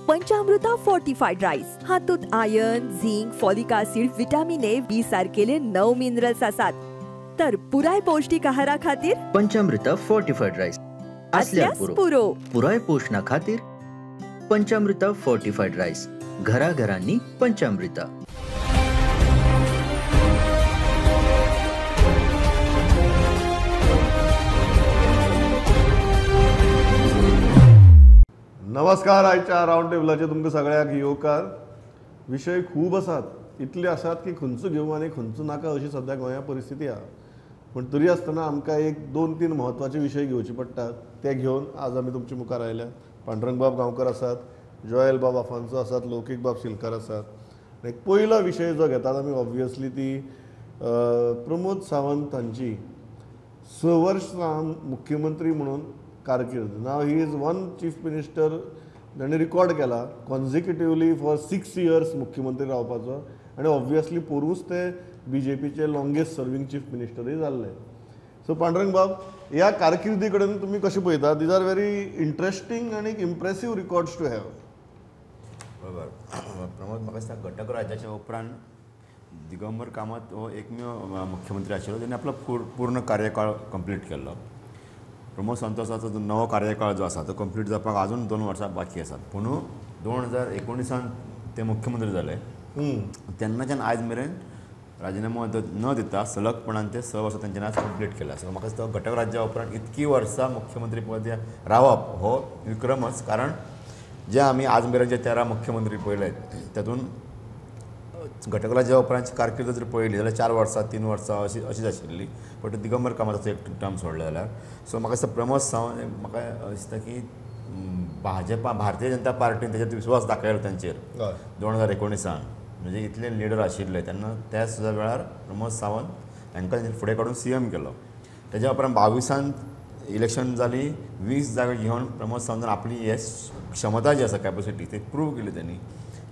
पंचामृता fortified rice हातूंत iron, zinc, folic acid, vitamin A, B सारकेले 9 minerals आसात। तर पुराय पौष्टिक आहारा खातीर पंचामृता फोर्टिफाईड राईस असल्यास पुरो। पुराय पोषणा खातीर पंचामृता फोर्टिफाईड राईस, घराघरांनी पंचामृता। नमस्कार, आयच्या रावंड टेबलाचेर तुमकां सगळ्यांक येवकार। विशय खूब आसात, इतले आसात की खंयचो घेवं आनी खंयचो नाका अशी सद्या गोंया परिस्थिती आसा। पूण तरी आसतना आमकां एक दोन तीन म्हत्वाचे विशय घेवचे पडटात, ते घेवन आज आमी तुमचे मुखार आयल्या। पांडुरंगबाब गांवकर आसात, जोएल बाब आफान्सो आसात, लौकीक बाब शिलकार आसात। एक पयलो विशय जो घेतात आमी ऑब्वियसली ती प्रमोद सावंत हांची 6 वर्सां मुख्यमंत्री म्हणून कारकीर्द। Now he is one chief minister ताणें रिकॉर्ड केला कॉन्जिक्युटिवली फॉर 6 इयर्स मुख्यमंत्री रावपाचो, आनी ऑब्वियसली पोरूच ते बीजेपीचे लॉंगेस्ट सर्विंग चीफ मिनिस्टरूय जाल्ले। सो पांडुरंग बाब, ह्या कारकिर्दी कडेन तुमी कशें पळयता? These are very interesting आनी इम्प्रेसीव रिकॉर्ड्स टू have. बरोबर प्रमोद, म्हाका दिसता घटक राज्याच्या उपरांत दिगंबर कामत हो एकमेव मुख्यमंत्री आशिल्लो तेणे आपलो पूर्ण कार्यकाळ कंप्लीट केल्लो। प्रमोद सावंताचो जो नवो कार्यकाळ जो आसा तो कंप्लीट जावपाक आजून 2 वर्सां बाकी आसात। पूण 2019 ते मुख्यमंत्री जाले तेन्नाच्यान आयज मेरेन राजिनामो न दिता सलगपणान ते 6 वर्सां तेंच्यांनी आज कंप्लीट केला। सो म्हाका दिसता घटक राज्या उपरांत इतकी वर्सां मुख्यमंत्री पद रावप हो विक्रमच, कारण जे आमी आज मेरेन जे 13 मुख्यमंत्री पळयले तातूंत घटक राज्या उपरांत कारकीर्द जर पळयली जाल्यार 4 वर्सां 3 वर्सां अशी अशीच आशिल्ली, बट दिगंबर कामताचो एक टर्म सोडलो जाल्यार। सो म्हाका दिसता प्रमोद सावंत, म्हाका दिसता की भाजपा भारतीय जनता पार्टीन तेजेर विस्वास दाखयलो तांचेर 2019 म्हणजे इतले लिडर आशिल्ले तेन्ना त्या सुद्दां वेळार प्रमोद सावंत हांकां फुडें काडून सीएम केलो। तेज्या उपरांत 22 इलेक्शन जाली, 20 जागे घेवन प्रमोद सावंतान आपली हे क्षमता जी आसा कॅपॅसिटी ती प्रूव केली तेणी।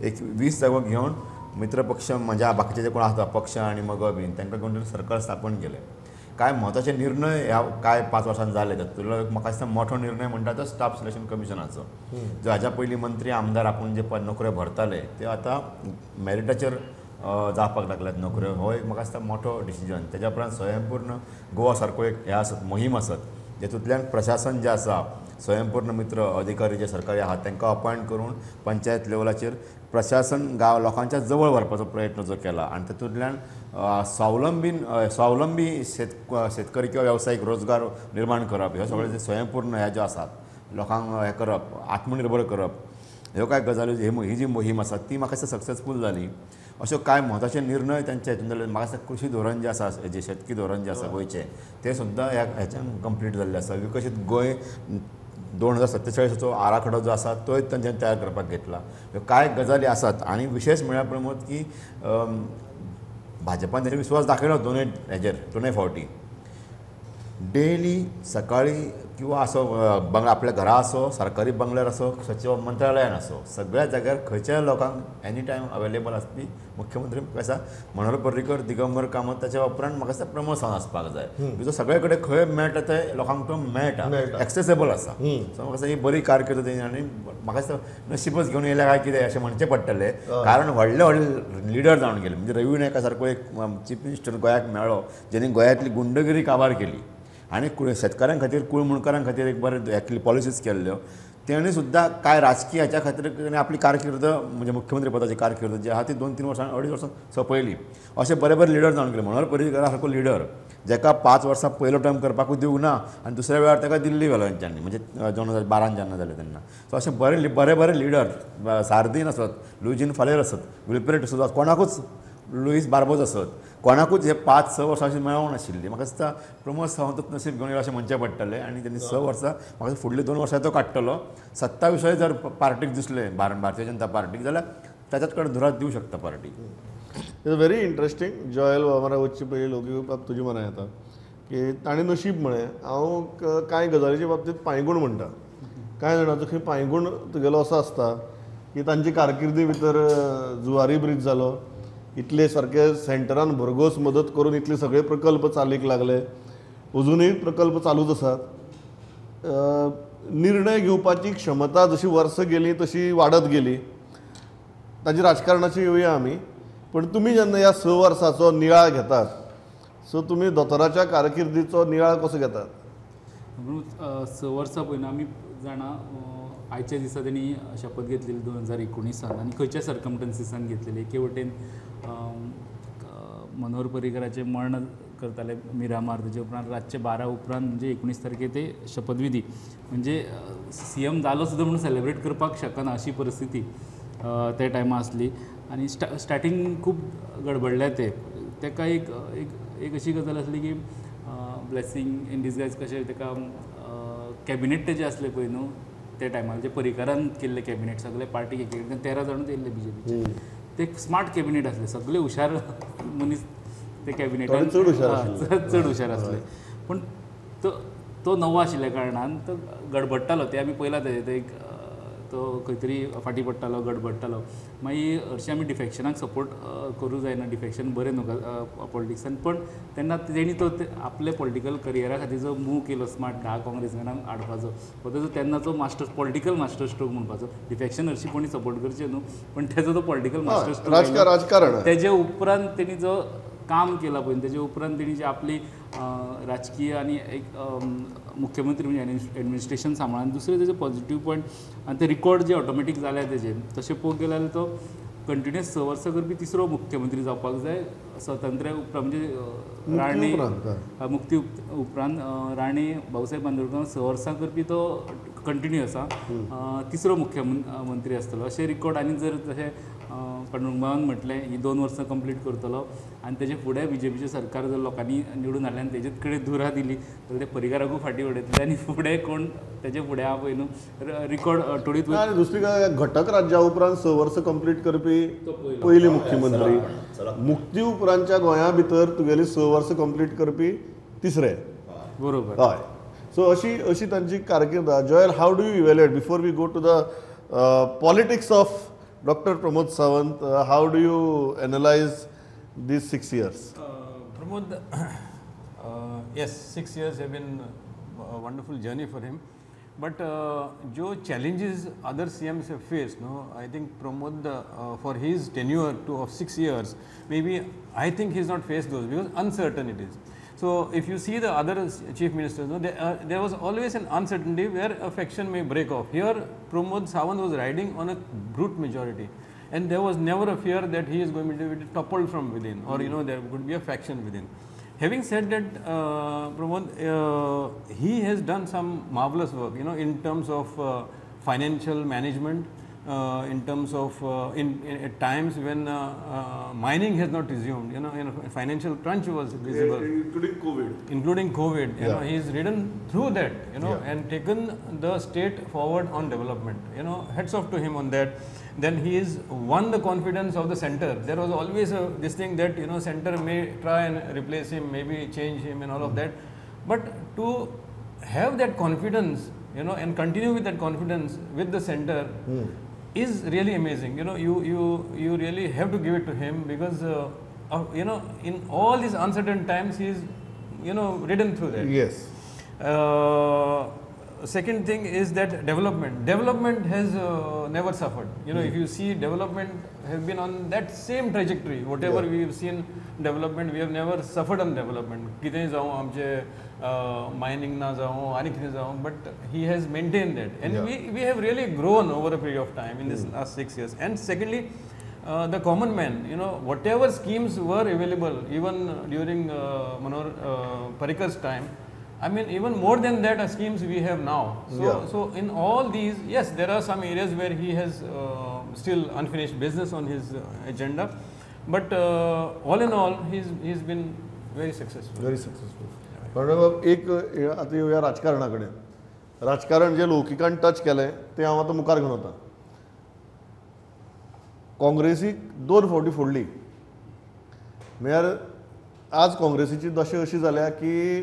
एक 20 जागो घेवन मित्र पक्ष म्हणजे बाकीचे जे कोण आसा पक्ष आनी मगो बीन तांकां घेवन सरकार स्थापन केलें। कांय म्हत्वाचे निर्णय ह्या कांय 5 वर्सांत जाले तातूंतलो एक म्हाका दिसता मोठो निर्णय म्हणटा तो स्टाफ सिलेक्शन कमिशनाचो, जो हाज्या पयलीं मंत्री आमदार आपूण जे नोकऱ्यो भरताले ते आतां मॅरिटाचेर जावपाक लागल्यात नोकऱ्यो। हो एक म्हाका दिसता मोठो डिसिजन। तेज्या उपरांत स्वयंपूर्ण गोवा सारको एक हें आसत मोहीम आसत जेतूंतल्यान प्रशासन जें आसा स्वयंपूर्ण मित्र अधिकारी जे सरकारी आहात तांकां अपॉयंट करून पंचायत लेवलाचेर प्रशासन गांव लोकांच्या जवळ व्हरपाचो प्रयत्न जो केला आनी तातूंतल्यान स्वावलंबी शेतकरी किंवा वेवसायीक रोजगार निर्माण करप, ह्यो सगळें जे स्वयंपूर्ण हे ज्यो आसात लोकांक हें करप, आत्मनिर्भर करप, ह्यो कांय गजाली ही जी मोहीम आसा ती म्हाका दिसता सक्सेसफूल जाली। अश्यो कांय म्हत्वाचे निर्णय तांचे हितून जाले। म्हाका दिसता कृशी धोरण जें आसा, जें शेतकी धोरण जें आसा गोंयचें तें सुद्दां ह्या हेच्यान कंप्लीट जाल्लें आसा। विकसीत गोंय 2047 आराखडो जो आसा तोय तांच्यानी तयार करपाक घेतला। ह्यो कांय गजाली आसात आनी विशेश म्हळ्यार प्रमोद की भाजपान तांचेर विस्वास दाखयलो दोनूय हेजेर दोनूय फावटी। डेली सकाळी किंवा असो बंगला आपल्या घरा असो, सरकारी बंगल्यार असो, सचिव मंत्रालयान असो, सगळ्या जाग्यार खंयच्याय लोकांक एनी टायम अवेलेबल आसपी मुख्यमंत्री म्हाका दिसता मनोहर पर्रीकर, दिगंबर कामत, ताच्या उपरांत म्हाका दिसता प्रमोद सावंत आसपाक जाय। Because सगळे कडेन खंय मेळटा ते लोकांक तो मेळटा, एक्सेसेबल आसा। सो म्हाका दिसता ही बरी कारकीर्द तेणी आनी म्हाका दिसता नशीबच घेवन येयल्या काय कितें अशें म्हणचें पडटलें, कारण व्हडले व्हडले लिडर जावन गेले। म्हणजे रवी नायका सारको एक चीफ मिनिस्टर गोंयाक मेळ्ळो जेणे गोंयांतली गुंडगिरी काबार केली आनी शेतकारां खातीर कुळमुणकारां खातीर एक बरें पॉलिसीज केल्ल्यो। तेणी सुद्दां कांय राजकीय हाच्या खातीर तेणी आपली कारकीर्द म्हणजे मुख्यमंत्री पदाची कारकीर्द जी आहा ती 2-3 वर्सां 2.5 वर्सां सोंपयली। अशे बरे बरे लिडर जावन गेले। मनोहर पर्रीकरा सारको लिडर जेका 5 वर्सां पयलो टर्म करपाकूच दिवंक ना आनी दुसऱ्या वेळार ताका दिल्ली व्हेलो तेंच्यांनी, म्हणजे 2012 जेन्ना जालें तेन्ना। सो अशे बरे बरे बरे लिडर, सार्दीन आसत, लुईजीन फालेर आसत, विल्फ्रेड डिसोजा, कोणाकूच लुईस बार्बोज आसत, कोणाकूच हे 5-6 वर्सां अशें मेळोंक नाशिल्ली। म्हाका दिसता प्रमोद सावंतूच नसीब घेवन येयला अशें म्हणचें पडटलें आनी तेणी 6 वर्सां म्हाका फुडलीं 2 वर्सां तो काडटलो। सत्ता विशय जर पार्टीक दिसलें भारतीय जनता पार्टीक जाल्यार ताच्याच कडेन धुरात दिवं शकता party. It's very interesting. Joel बाबा वचचे पयलीं लोक बाब तुजी मनां येता की ताणें नशीब म्हळें। हांव कांय गजालीच्या बाबतींत पांयगूण म्हणटा। कांय जाणांचो खंय पांयगूण तुगेलो असो आसता की तांची कारकिर्दी भितर जुवारी ब्रीज जालो, इतले सारके सेंटरान भरघोस मदत करून इतले सगळे प्रकल्प चालीक लागले, अजुनूय प्रकल्प चालूच आसात। निर्णय घेवपाची क्षमता जशी वर्सां गेली तशी वाडत गेली. ताजी राजकारणाची येवया आमी, पण तुमी जेन्ना ह्या 6 वर्साचो नियाळ घेतात, सो तुमी दोतोराच्या कारकिर्दीचो नियाळ कसो घेतात? 6 वर्सां पयलीं आमी जाणा आयच्या दिसा तेणी शपथ घेतलेली 2019 आनी खंयच्या सर्कमस्टन्सीसान घेतलेली. एके वटेन मनोहर पर्रीकराचें मर्ण करताले मिरामार, तेजे उपरांत रातचे 12 उपरांत म्हणजे 19 तारखे ते शपथविधी, म्हणजे सीएम जालो सुद्दां म्हणून सेलेब्रेट करपाक शकना अशी परिस्थिती त्या टायमार आसली. आनी स्टार्टींग खूब गडबडले ते. ताका एक एक अशी गजाल आसली की ब्लेसींग इन डिसगायज कशें ताका कॅबिनेट तेजें आसलें पळय न्हू त्या टायमार, जे पर्रीकारान केल्लें कॅबिनेट सगळे पार्टीक एक 13 जाणूच येयल्ले बीजेपीचे, ते एक स्मार्ट कॅबिनेट आसले, सगळे हुशार मनीस ते कॅबिनेटान चड हुशार आसले. पूण तो नवो आशिल्ल्या कारणान तो गडबडटालो, ते आमी पळयला तेजे एक तो खंय तरी फाटीं पडटालो, गडबडटालो. मागीर हरशीं आमी डिफेक्शनाक सपोर्ट करूं जायना, डिफेक्शन बरें न्हू पॉलिटिक्सान, पण तेन्ना तेणी तो आपले पॉलिटिकल करियरा खातीर जो मूव केलो स्मार्ट 10 काँग्रेसमॅनांक हाडपाचो, हो तेजो तेन्नाचो मास्टर पॉलिटिकल मास्टर स्ट्रोक म्हणपाचो. डिफेक्शन हरशीं कोणी सपोर्ट करचें न्हू, पण तेजो तो पॉलिटिकल मास्टर स्ट्रोक. राजकारण तेजे उपरांत तेणी जो काम केलां पळय, तेजे उपरांत तेणी जी आपली राजकीय आनी एक मुख्यमंत्री म्हणजे एडमिनिस्ट्रेशन सांबाळून दुसरें तेजे पॉझिटीव पॉयंट आनी ते रिकॉर्ड जे ऑटोमॅटीक जाल्या तेजे, तशें पळोवंक गेल्यार जाल्यार तो कंटिन्युअस 6 वर्सां करपी तिसरो मुख्यमंत्री जावपाक जाय स्वतंत्र उपरांत, म्हणजे राणे मुक्ती उपरांत राणे भाऊसाहेब बांदोडकर 6 वर्सां करपी तो कंटिन्यू आसा तिसरो मुख्यमंत्री आसतलो अशें रिकॉर्ड. आनी जर तशें पांडुरंगबाबान म्हटलें ही 2 वर्सां कंप्लीट करतलो आनी तेजे फुडें बीजेपीचें सरकार जर लोकांनी निवडून हाडलें आनी तेजेच कडेन दुरा दिली जाल्यार ते पर्रीकाराकूय फाटीं उडयतले आनी फुडें कोण तेजे फुडें आहा पळय न्हू रिकॉर्ड तोडीत. आनी दुसरी घटक राज्या उपरांत 6 वर्सां कंप्लीट करपी पयली मुख्यमंत्री, मुक्ती उपरांतच्या गोंया भितर तुगेली 6 वर्सां कंप्लीट करपी तिसरे. बरोबर, हय. सो अशी अशी तांची कारकीर्द. Joel, how do you evaluate before we go to the politics of Dr. Pramod Sawant, how do you analyze these 6 years? Pramod, yes, 6 years have been a wonderful journey for him. But jo challenges other CMs have faced, no, I think Pramod, for his tenure of 6 years, maybe I think he's not faced those because uncertain it is. So if you see the other chief ministers, no, there was always an uncertainty where a faction may break off. Here Pramod Sawant was riding on a brute majority, and there was never a fear that he is going to be toppled from within, or you know there could be a faction within. Having said that, Pramod, he has done some marvelous work, you know, in terms of financial management, in terms of at times when mining has not resumed, you know, financial crunch was visible, including COVID, you know, he has ridden through that, you know, and taken the state forward on development, you know, hats off to him on that. Then he has won the confidence of the center. There was always this thing that, you know, center may try and replace him, maybe change him and all of that, but to have that confidence, you know, and continue with that confidence with the center is really amazing. You know, you really have to give it to him because you know, in all these uncertain times he is, you know, ridden through that. Yes. Second thing is that development has never suffered. You know, if you see, development have been on that same trajectory. Whatever we have seen development, we have never suffered on development. Kite जाऊं आमचे mining ना जाऊं आनी कितें जाऊं, but he has maintained that, and we have really grown over a period of time in this last 6 years. And secondly, the common man, you know, whatever schemes were available even during Manohar Parrikar's time, I mean, even more than that schemes we have now. So, so in all these, yes, there are some areas where he has still unfinished business on his agenda, but all in all, he's been very successful. Very successful. पण एक आतां येवया राजकारणा कडेन. राजकारण जें लौकिकान touch केलें तें हांव आतां मुखार घेवन वता. काँग्रेसीक 2 फावटी फोडली, म्हळ्यार आज काँग्रेसीची दशा अशी जाल्या की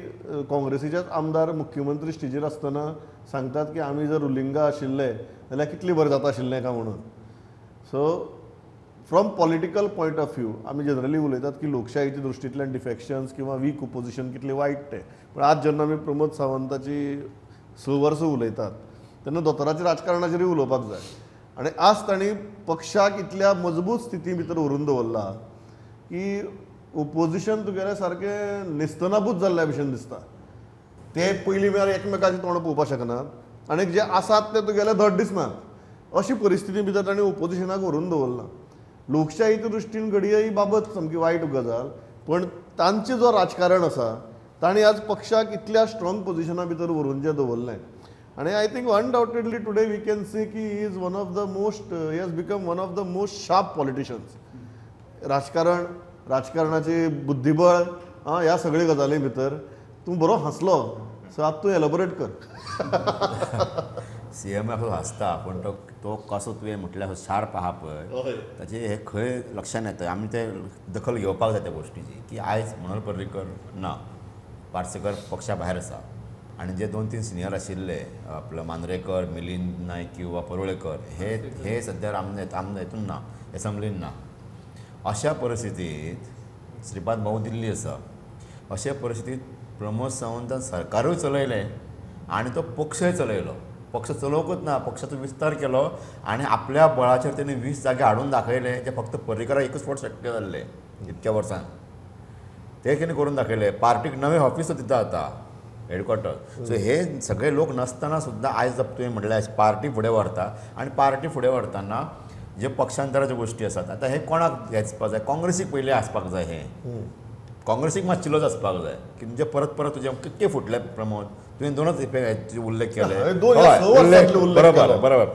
काँग्रेसीचेच आमदार मुख्यमंत्री स्टेजीर आसतना सांगतात की आमी जर रुलिंगा आशिल्ले जाल्यार कितलें बरें जाता आशिल्लें काय म्हणून. So from political point of view आमी जनरली उलयतात की लोकशाहीच्या दृश्टींतल्यान डिफेक्शन्स किंवा वीक ओपोजिशन कितलें वायट तें, पूण आज जेन्ना आमी प्रमोद सावंताची 6 वर्सां उलयतात तेन्ना दोतोराच्या राजकारणाचेरूय उलोवपाक जाय. आनी आज तांणी पक्षाक इतल्या मजबूत स्थिती भितर व्हरून दवरला की ओपोजिशन तुगेलें सारकें नेस्तनाबूत जाल्ल्या भशेन दिसता. ते पयलीं म्हळ्यार एकमेकाचें तोंड पळोवपाक शकनात आनी जे आसात ते तुगेले धड दिसनात. अशी परिस्थिती भितर तांणी ओपोजिशनाक व्हरून दवरलां. लोकशाहीच्या दृश्टीन घडये ही बाबत सामकी वायट गजाल, पण तांचें जो राजकारण आसा तांणी आज पक्षाक इतल्या स्ट्रॉंग पोजिशना भितर व्हरून जें दवरलें. आनी I think undoubtedly today we can see की he is one of the most, he has become one of the most sharp politicians. राजकारण, राजकारणाची बुद्धिबळ आं ह्या सगळे गजाली भितर तूं बरो हांसलो, सो आतां तूं एलोबरेट कर. सी एम असो हांसता पूण तो तो कसो तुवें म्हटल्यार शार्प आहा पळय ताचे हे खंय लक्षान येता. आमी ते दखल घेवपाक जाय त्या गोश्टीची की आयज मनोहर पर्रीकर ना, पार्सेकर पक्षा भायर आसा आनी जे 2-3 सिनियर आशिल्ले आपलं मांद्रेकर, मिलिंद नायक किंवा परुळेकर हे हे सद्या आमदार हितून ना, एसेंब्लीन ना. अशा परिस्थितीत श्रीपाद भाऊ दिल्ली आसा. अशा परिस्थितीत प्रमोद सावंतान सरकारूय चलयलें आनी तो पक्षय चलयलो. पक्ष चलोवंकूच ना, पक्षाचो विस्तार केलो आनी आपल्या बळाचेर तेणी 20 जागे हाडून दाखयले जे फक्त पर्रीकराक एकूच फावट शक्य जाल्ले इतक्या वर्सान ते तेणी करून दाखयले. पार्टीक नवें ऑफिस दिता आतां हेडक्वॉर्टर. सो हे सगळे लोक नासतना सुद्दां आयज तुवें म्हटल्यार पार्टी फुडें व्हरता आनी पार्टी फुडें व्हरतना जे पक्षांतराच्यो गोश्टी आसात आतां हे कोणाक आसपाक जाय, काँग्रेसीक पयलीं आसपाक जाय. हे काँग्रेसीक मात चिलोच आसपाक जाय की तुमचे परत परत तुजे कितके फुटले प्रमोद, तुवें 2 उल्लेख केले. बरोबर बरोबर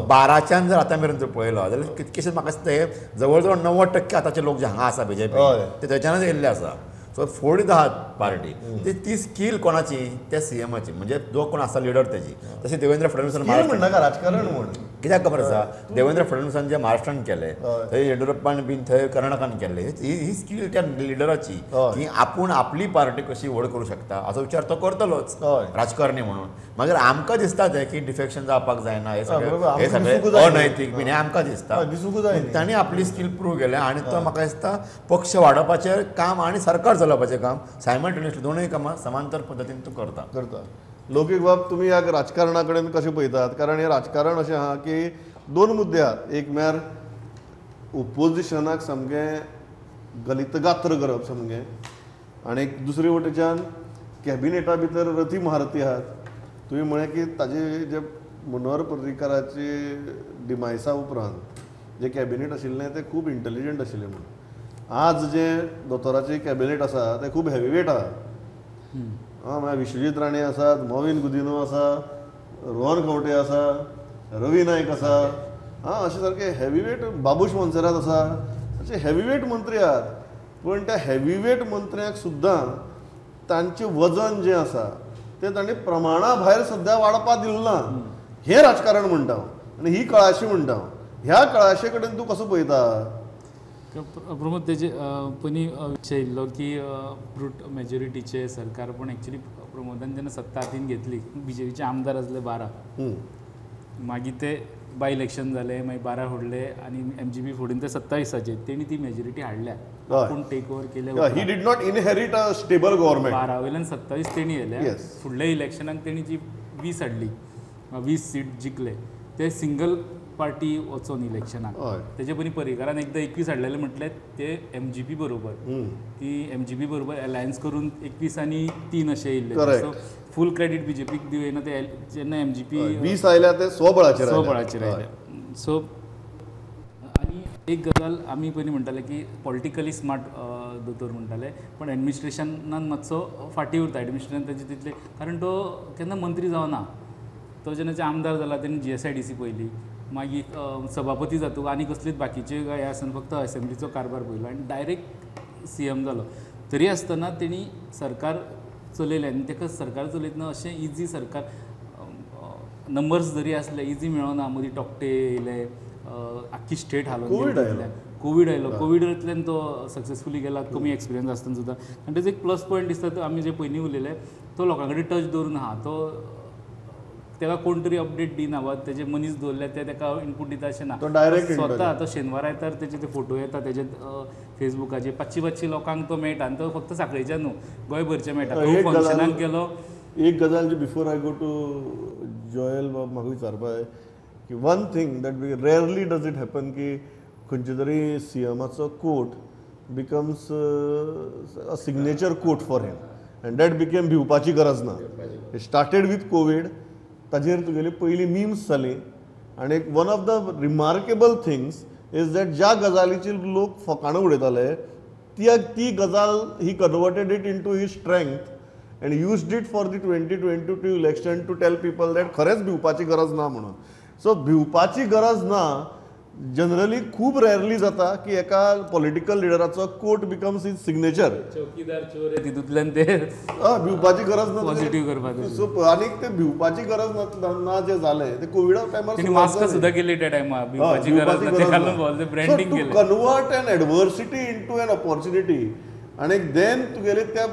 12च्यान जर आतां मेरेन तूं पळयलो जाल्यार कितकेशे म्हाका दिसता हे जवळ जवळ 90% आतांचे लोक जे हांगा आसा बीजेपी ते थंयच्यानच येयल्ले आसा. सो फोडीत आहात पार्टी ती स्कील कोणाची, त्या सीएमाची, म्हणजे जो कोण आसा लिडर तेजी. तशें देवेंद्र फडणवीसान राजकारण म्हण कित्याक खबर आसा, देवेंद्र फडणवीसान जे महाराष्ट्रान केलें थंय येडियुरप्पान बीन थंय कर्नाटकान केल्लें, ही स्कील त्या लिडराची की आपूण आपली पार्टी कशी व्हड करूं शकता असो विचार तो करतलोच राजकारणी म्हणून. मागीर आमकां दिसता तें की डिफेक्शन जावपाक जायना, हे सगळें हे सगळें अनैतीक बीन हें आमकां दिसता. तांणी आपली स्कील प्रूव केल्या आनी तो म्हाका दिसता पक्ष वाडोवपाचें काम आनी सरकार चलोवपाचें काम सायमल्टेनियसली दोनूय कामां समांतर पद्दतीन तूं करता करता. लौकीक बाब, तुमी ह्या राजकारणा कडेन कशें पळयतात? कारण हें राजकारण अशें आहा की 2 मुद्दे आहात. एक म्हळ्यार ओपोजिशनाक सामकें गलितगात्र करप सामकें, आनी दुसरे वटेच्यान कॅबिनेटा भितर रथी महारथी आहात. तुवें म्हळें की ताजे जे मनोहर पर्रीकराचे डिमायसा उपरांत जे कॅबिनेट आशिल्लें तें खूब इंटेलिजंट आशिल्लें म्हणून. आज जे दोतोराचें कॅबिनेट आसा तें खूब हेवीवेट आहा. आं म्हळ्यार विश्वजीत राणे आसात, मोविन गुदिन्हो आसा, रोहन खंवटे आसा, रवी नायक आसा, आं अशे सारके हेवीवेट बाबूश मोन्सेरात आसा, अशे हेवीवेट मंत्री आहात. पूण त्या हेवीवेट मंत्र्यांक सुद्दां तांचें वजन जें आसा तें तांणी प्रमाणा भायर सद्या वाडपाक दिलें ना. हें राजकारण म्हणटा हांव आनी ही कळाशी म्हणटा हांव. ह्या कळाशे कडेन तूं कसो पळयता? प्रमोद, तेजे पयलीं विशय येयल्लो की ब्रूट मेजॉरिटीचे सरकार, पूण एक्चुली प्रमोदान जेन्ना सत्ता हातीन घेतली बीजेपीचे आमदार आसले 12, मागीर ते बाय इलेक्शन जालें, मागीर 12 फोडले आनी एमजीपी फोडून ते 27आचेर तेणी ती मेजॉरिटी हाडल्या. पूण टेक ओवर केले. He did not inherit a stable government. 12 वयल्यान 27 तेणी येयल्या. फुडल्या इलेक्शनाक तेणी जी 20 हाडली, 20 सीट जिखले, ते सिंगल पार्टी वचोन इलेक्शनाक. तेजे पयलीं पर्रीकारान एकदां 21 हाडलेले म्हटलें ते एमजीपी बरोबर, ती एमजीपी बरोबर एलायन्स करून 21 आनी 3 अशें येयल्ले. सो फूल क्रेडीट बीजेपीक दिवं येना, ते जेन्ना एमजीपी 20 आयल्या ते स्वबळाचेर आयले. सो आनी एक गजाल आमी पयलीं म्हणटाले की पॉलिटिकली स्मार्ट दोतोर म्हणटाले, पण एडमिनिस्ट्रेशनान मातसो फाटीं उरता. एडमिनिस्ट्रेशन ताजे तितलें, कारण तो केन्ना मंत्री जावना. तो जेन्ना आमदार जाला तेन्ना GSIDC पयली, मागीर सभापती जातूक आनी कसलीच बाकीचे हे आसना, फक्त असेंब्लीचो कारभार पळयलो आनी डायरेक्ट CM जालो. तरी आसतना तेणी सरकार चलयलें आनी ताका सरकार चलयतना अशें इजी सरकार नंबर्स जरी आसले इजी मेळना. मदीं टोकटे येयले, आख्खी स्टेट हालोवन गेली, कोवीड आयलो, कोविडांतल्यान तो सक्सेसफुली गेला कमी एक्सपिरियन्स आसतना सुद्दां. आनी तेजो एक प्लस पॉयंट दिसता, तो आमी जे पयलीं उलयले तो लोकां कडेन टच दवरून आहा. तो ताका कोण तरी अपडेट दिना वा तेजे मनीस दवरले ते ताका इनपूट दिता अशें ना, स्वता तो शेनवार आयतार तेजे ते फोटो येता तेजे फेसबुकाचेर, 500-500 लोकांक तो मेळटा. आनी तो फक्त सांखळेच्या न्हू, गोंयभरचे मेळटा. फंक्शनाक गेलो. एक गजाल जी before I go to Joel बाब म्हाका विचारपा जाय की one thing that we rarely does it happen की खंयचे तरी सीएमाचो quote becomes a signature quote for him and that became भिवपाची गरज ना. It started with Covid, ताजेर तुगेली पयली मिम्स जाली आनी एक one of the remarkable things is that ज्या गजालीचेर लोक फकाणां उडयताले ती गजाल he converted it into his strength and used it for the 2022 election to tell people that खरेंच भिवपाची गरज ना म्हणून. सो भिवपाची गरज ना जनरली खूब रेरली जाता की एका पॉलिटिकल लिडराचो कोट बिकम्स his signature. चौकीदार चोर तितूंतल्यान ते भिवपाची गरज ना पॉझिटिव्ह करपाक. सो आनीक ते भिवपाची गरज ना जें जालें ते कोविडा टायमार तेणी मास्क सुद्दां केली त्या टायमार भिवपाची गरज ना ते घालून ब्रँडींग केलें. Convert an adversity into an opportunity आनी देन तुगेले त्या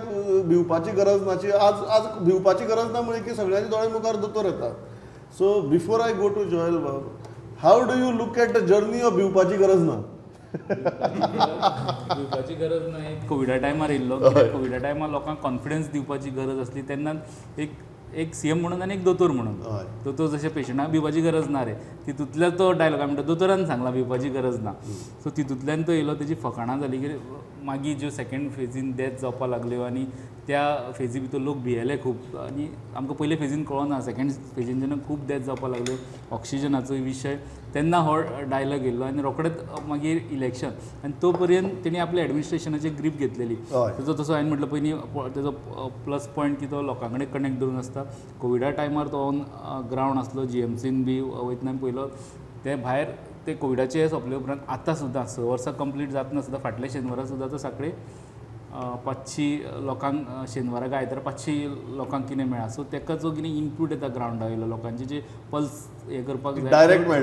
भिवपाची गरज नाची आज आज भिवपाची गरज ना म्हळ्यार की सगळ्यांच्या दोळ्या मुखार दोतोर येता. So before I go to Joel Babu, how do you look at the journey of भिवपाची गरज ना? भिवपाची गरज ना एक कोविडा टायमार येयल्लो. कोविडा टायमार लोकांक कॉन्फिडन्स दिवपाची गरज आसली तेन्ना एक एक सीएम म्हणून आनी एक दोतोर म्हणून. दोतोर जशें पेशंटाक भिवपाची गरज ना रे तितूंतल्यान तो डायलॉग आमी म्हणटा दोतोरान सांगला भिवपाची गरज ना. सो तितूंतल्यान तो येयलो तेजी फकाणां जाली की मागीर ज्यो सेकेंड फेजीन डेथ जावपाक लागल्यो आनी त्या फेजी भितर लोक भियेले खूब आनी आमकां पयले फेजीन कळना सेकेंड फेजीन जेन्ना खूब डेथ जावपाक लागल्यो ऑक्सिजनाचो विशय तेन्ना हो डायलॉग येयलो आनी रोखडेच मागीर इलेक्शन आनी तो पर्यंत तेणी आपल्या एडमिनिस्ट्रेशनाची ग्रीप घेतलेली. तेजो तसो हांवें म्हटलं पयलीं तेजो प्लस पॉयंट की तो लोकां कडेन कनेक्ट दवरून आसता. कोविडा टायमार तो ऑन ग्रावंड आसलो जीएमसीन बी वयतना आमी पयलो ते भायर ते कोविडाचे सोंपले उपरांत आतां सुद्दां 6 वर्सां कंप्लीट जातना सुद्दां फाटल्या शेनवारा सुद्दां तो सांखळे 500 लोकांक शेनवाराक आयतारा 500 लोकांक कितें मेळ्ळा. सो तेका जो कितें इनपूट येता ग्रावंडा वयलो लोकांचे जे पल्स हें करपाक जाय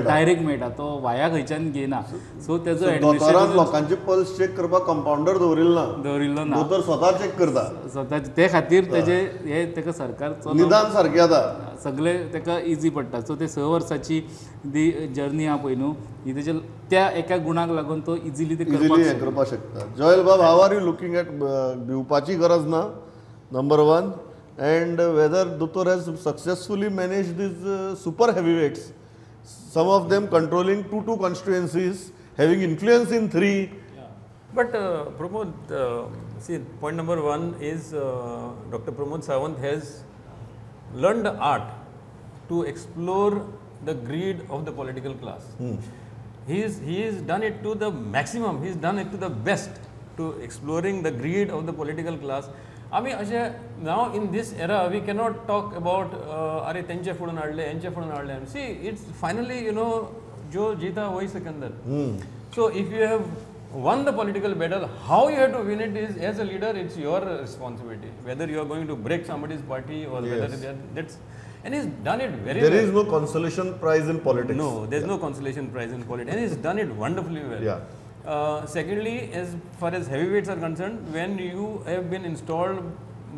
डायरेक्ट मेळटा तो वाया खंयच्यान घेयना. सो तेजो दोतोरान लोकांचे पल्स चेक करपाक कंपाउंडर दवरिल्लो ना, दोतोर स्वता चेक करता स्वता. ते खातीर तेजे हे तेका सरकार निदान सारकें जाता सगळे तेका इजी पडटा. सो ते 6 वर्साची दी जर्नी आहा पळय न्हू ही तेजे त्या एका गुणाक लागून तो इजिली ते करपाक शकता. जोएल बाब, how are you looking at भिवपाची गरज ना number one and whether दोतोर has successfully manage these super heavyweights, some of them controlling 2 constituencies, having influence in 3. But Pramod, see, point number 1 is Dr. Pramod Sawant has learned the art to explore the greed of the political class. He has done it to the maximum, he has done it to the best, to exploring the greed of the political class. I mean, now in this era, we cannot talk about, are tenche fudun aadle, enche fudun aadle. See, it's finally, you know, jo jeeta wahi Sikandar. So, if you have won the political battle, how you have to win it is, as a leader, it's your responsibility. Whether you are going to break somebody's party or whether that's, and he's done it very well. There is no consolation prize in politics. No, there's no consolation prize in politics. And he's done it wonderfully well. Yeah. Secondly, as far as heavyweights are concerned, when you have been installed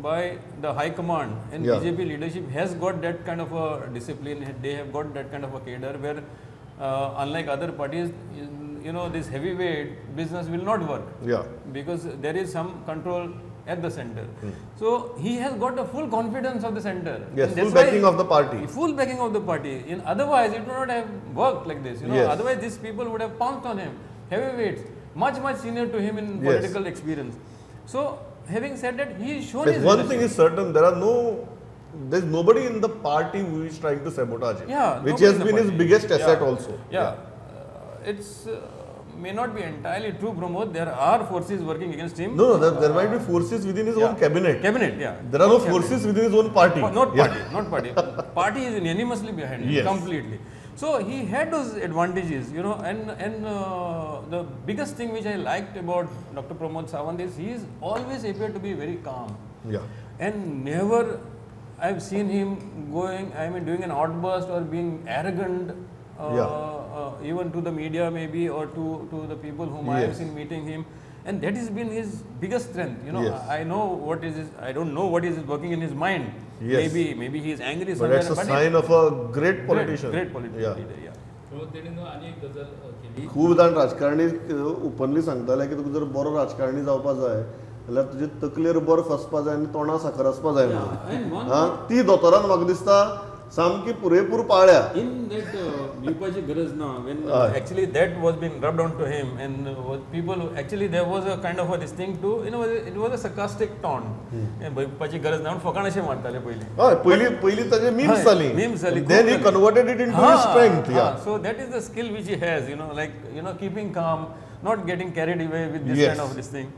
by the high command and BJP leadership has got that kind of a discipline, they have got that kind of a cadre where unlike other parties, you know, this heavyweight business will not work. Yeah. Because there is some control at the center. So he has got the full confidence of the center. Yes, full backing of the party. Full backing of the party. In otherwise, it would not have worked like this. You know, otherwise these people would have pounced on him. Heavyweights, much, much senior to him in political experience. So, having said that, he has shown his one thing is certain, there are no, there's nobody in the party who is trying to sabotage him. Yeah, which has been his biggest asset also. Yeah. It's may not be entirely true, Pramod. There are forces working against him. No, no, there might be forces within his own cabinet. Cabinet, yeah. There are no forces within his own party. Not party, not party. Party is unanimously behind him, completely. So he had those advantages, you know, and the biggest thing which I liked about Dr. Pramod Sawant is he is always appeared to be very calm. Yeah. And never I've seen him going, I mean, doing an outburst or being arrogant. Even to the media maybe, or to the people whom I have seen meeting him, and that has been his biggest strength. You know, I know what is his, I don't know what is working in his mind. Yes. Maybe he is angry but somewhere. That's a sign of a great politician. Great politician leader, yeah. खूब जाण राजकारणी openly सांगताले की तुका जर बरो राजकारणी जावपा जाय जाल्यार तुजे तकलेर बर्फ आसपा जाय आनी तोंडा साखर आसपा जाय म्हणून. ती दोतोरान म्हाका दिसता सामकी पुरेपूर पाळ्या. इन that भिवपाची गरज ना. When actually that was been rubbed on to him and people actually there was a kind of a this thing to you know it was a sarcastic taunt. भिवपाची गरज ना म्हणून फकाण अशें मारताले पयलीं. हय, पयलीं पयलीं ताजे मीम्स जाली, मीम्स जाली, then he converted it into his strength. So that is the skill which he has, you know, like you know keeping calm, not getting carried away with this kind of this thing.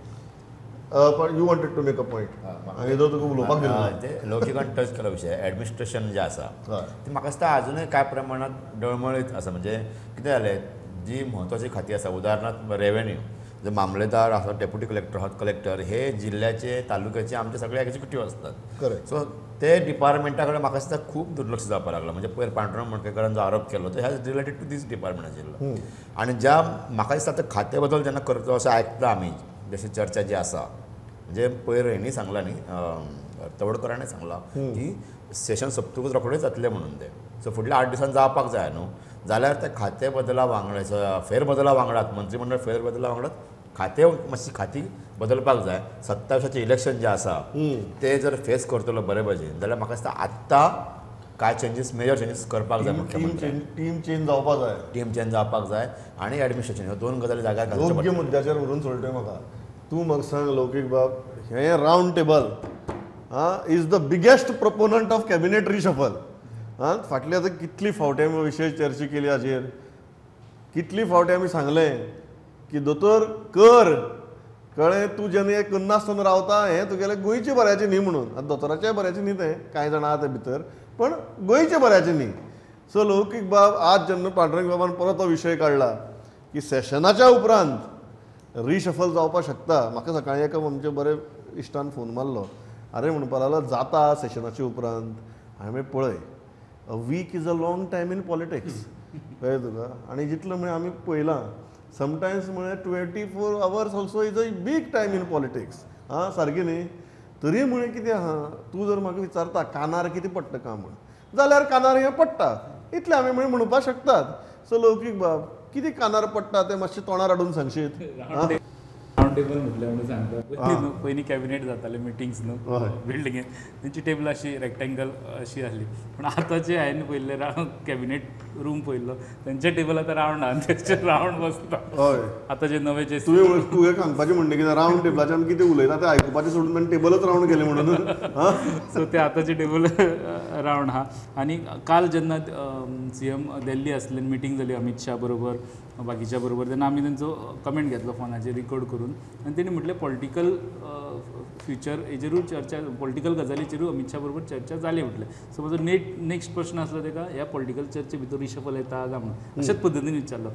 पण you wanted to make a point आनी जो तुका उलोवपाक दिलो ते लौकिकान touch केलो विशय administration जें आसा तें म्हाका दिसता आजुनूय कांय प्रमाणांत डळमळीत आसा. म्हणजे कितें जालें, जी म्हत्वाची खाती आसा, उदाहरणार्थ रेवेन्यू, जे मामलेदार आसा, डेप्युटी कलेक्टर आहात, कलेक्टर हे जिल्ल्याचे तालुक्याचे आमचे सगळे एग्जिक्युटीव आसतात. करेक्ट. सो ते डिपार्टमेंटा कडेन म्हाका दिसता खूब दुर्लक्ष जावपाक लागलां. म्हणजे पयर पांडुरंग मडकयकारान जो आरोप केलो तो has related to these department आशिल्लो. आनी ज्या म्हाका दिसता आतां खातें बदल जेन्ना करतलो अशें आयकता आमी, जशी चर्चा जी आसा, म्हणजे पयर हेणी सांगलां न्ही, तवडकरांनी सांगलां की सेशन सोंपतकूच रोखडेच जातलें म्हणून तें. सो फुडल्या 8 दिसांनी जावपाक जाय न्हू, जाल्यार ते खातें बदला वांगडा, फेरबदला वांगडात, मंत्रीमंडळ फेरबदला वांगडात खातें मातशी खाती बदलपाक जाय. 27 इलेक्शन जें आसा तें जर फेस करतलो बरे भशेन जाल्यार म्हाका दिसता आत्तां कांय चेंजीस, मेजर चेंजीस करपाक जाय मुख्यमंत्री. टीम चेंज जावपाक जाय, टीम चेंज जावपाक जाय आनी एडमिनिस्ट्रेशन ह्यो दोन गजाली जाग्यार घालच्यो योग्य पडटल्यो. मुद्द्याचेर व्हरून सोडटा म्हाका. तूं म्हाका सांग लौकीक बाब, हें round table is the biggest proponent of cabinet reshuffle. फाटली आतां कितली फावटी आमी विशय चर्चा केली हाजेर, कितली फावटी आमी सांगलें की दोतोर कर, कळ्ळें, तूं जेन्ना हें करनासतना रावता हें तुगेलें गोंयचें बऱ्याचें न्ही म्हणून. आतां दोतोराचें बऱ्याचें न्ही तें, कांय जाणां आहा ते भितर, पण गोंयचें बऱ्याचें न्ही. सो लौकीक बाब आज जेन्ना पांडुरंग बाबान परत तो विशय काडला की सेशनाच्या उपरांत रिशफल जावपाक शकता. म्हाका सकाळीं एका आमच्या बरे इश्टान फोन मारलो, अरे म्हणपाक लागलो जाता सेशनाच्या उपरांत. हांवें पळय, a week is a long time in politics, कळ्ळें तुका. आनी जितलें म्हळ्यार आमी पळयलां समटायम्स म्हळ्यार 24 hours also is a big time in politics. आं, सारकें न्ही? तरी म्हळें कितें आहा, तूं जर म्हाका विचारता कानार कितें पडटा काय म्हण, जाल्यार कानार हें पडटा इतलें आमी म्हणून म्हणपाक शकतात. सो लौकीक बाब, कितें कानार पडटा तें मातशें तोंडार हाडून सांगशीत? रावंड टेबल म्हटलें म्हणून सांगता. पयलीं कॅबिनेट जाताले मिटिंग्स न्हू बिल्डिंगेन, तेंची टेबल अशी रेक्टेंगल अशी आसली. पूण आतां जे हांवें पळयल्लें कॅबिनेट रूम पळयल्लो, तेंचे टेबल आतां रावंड आहा आनी तेंचेर रावंड बसता. हय, आतां जे नवे जे तुवें तुवें सांगपाचें म्हणटा कितें, रावंड टेबलाचेर आमी कितें उलयता तें आयकुपाचें सोडून ताणें टेबलच रावंड केलें म्हणून. सो ते आतांचे टेबल रावंड आहा. आनी काल जेन्ना सीएम दिल्ली आसले, मिटींग जाली अमीत शाह बरोबर बाकीच्या बरोबर, तेन्ना आमी तेंचो कमेंट घेतलो फोनाचेर रिकॉर्ड करून, आनी तेणी म्हटलें पॉलिटिकल फ्युचर हेजेरूय चर्चा, पॉलिटिकल गजालीचेरूय अमीत शाह बरोबर चर्चा जाली म्हटलें. सो म्हजो नेक्स्ट प्रश्न आसलो तेका, ह्या पॉलिटिकल चर्चे भितर रिशफल येता काय म्हणून, अशेच पद्दतीन विचारलो.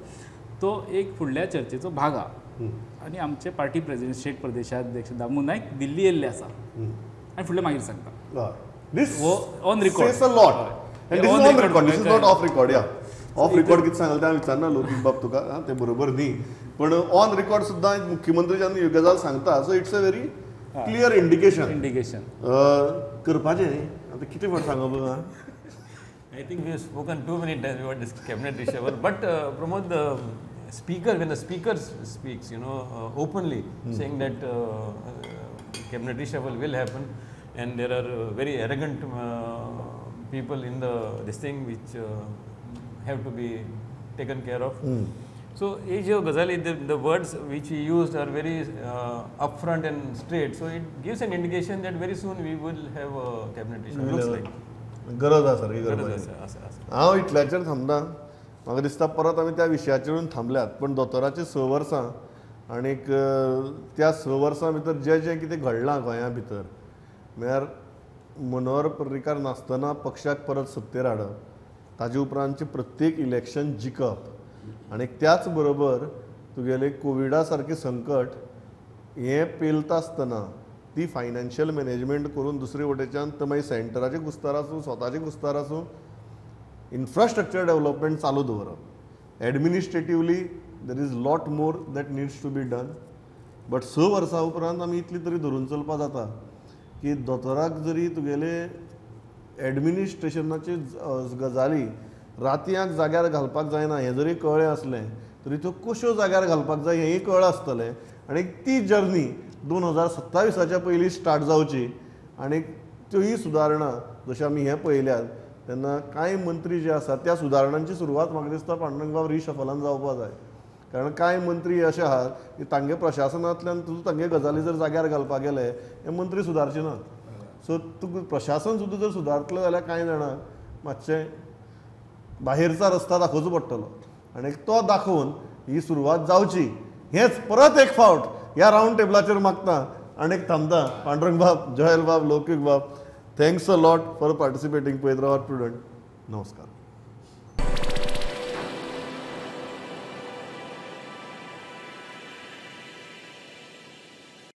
तो एक फुडल्या चर्चेचो भाग आहा. आनी आमचे पार्टी प्रेसिडेंट स्टेट प्रदेशाध्यक्ष दामू नायक दिल्ली येयल्ले आसा आनी फुडलें मागीर सांगता. On record. Off record. Off record कितें सांगलें तें हांवें विचारना लौकीक बाब तुका, तें बरोबर न्ही, पण ऑन रिकॉर्ड सुद्दां मुख्यमंत्री जेन्ना ह्यो गजाल सांगता, so it's a very clear indication. Indication करपाचें न्ही. आतां कितें म्हण सांगप? I think we have spoken too many times about this cabinet reshuffle, but Pramod, the speaker, when the speaker speaks, you know, openly saying that cabinet reshuffle will happen, and there are very arrogant people in the this thing which have to be taken care of. So, Ghazali, the words which he used are very upfront and straight. So, it gives an indication that very soon we will have a cabinet reshuffle. Looks like. गरज आसा सारकी गरज आसा. हांव इतल्याचेर थांबना, म्हाका दिसता परत आमी त्या विशयाचेरून थांबल्यात. पण दोतोराची 6 वर्सां आनीक त्या 6 वर्सां भितर जें जें कितें घडलां गोंया भितर, म्हळ्यार मनोहर पर्रीकार नासतना पक्षाक परत सत्तेर हाडप, ताजे उपरांतचें प्रत्येक इलेक्शन जिखप, आनी त्याच बरोबर तुगेलें कोविडा सारकें संकट हें पेलता आसतना ती फायनान्शियल मॅनेजमेंट करून दुसरे वटेच्यान तो मागीर सेंटराचे कुस्तार आसूं, स्वताचे कुस्तार आसूं, इन्फ्रास्ट्रक्चर डेवलपमेंट चालू दवरप. Administratively there is lot more that needs to be done. But 6 वर्सां उपरांत आमी इतली तरी धरून चलपा जाता की दोतोराक जरी तुगेले एडमिनिस्ट्रेशनाचे गजाली रातयांक जाग्यार घालपाक जायना हें जरी कळ्ळें आसलें तरी त्यो कश्यो जाग्यार घालपाक जाय हेंय कळ्ळें आसतलें. आनी ती जर्नी 2027 पयलीं स्टार्ट जावची आनी त्योय सुदारणा जशें आमी हें पळयल्यात तेन्ना कांय मंत्री जे आसात त्या सुदारणांची सुरवात म्हाका दिसता पांडुरंगबाब रिशफलान जावपा जाय. कारण कांय मंत्री अशे आहात की तांगे प्रशासनांतल्यान तूं तांगे गजाली जर जाग्यार घालपाक गेले हे मंत्री सुदारचे नात. सो तुका प्रशासन सुद्दां जर सुदारतलें जाल्यार कांय जाणांक मातशें बाहेरचा रस्ता दाखोवचो पडटलो आनी तो दाखोवन ही सुरवात जावची हेंच परत एक फावट ह्या रावंड टेबलाचेर मागता आनी एक थांबता. पांडुरंगबाब, जोयल बाब, लौकीक बाब, thanks a lot for participating. पळयत रावात प्रुडंट. नमस्कार.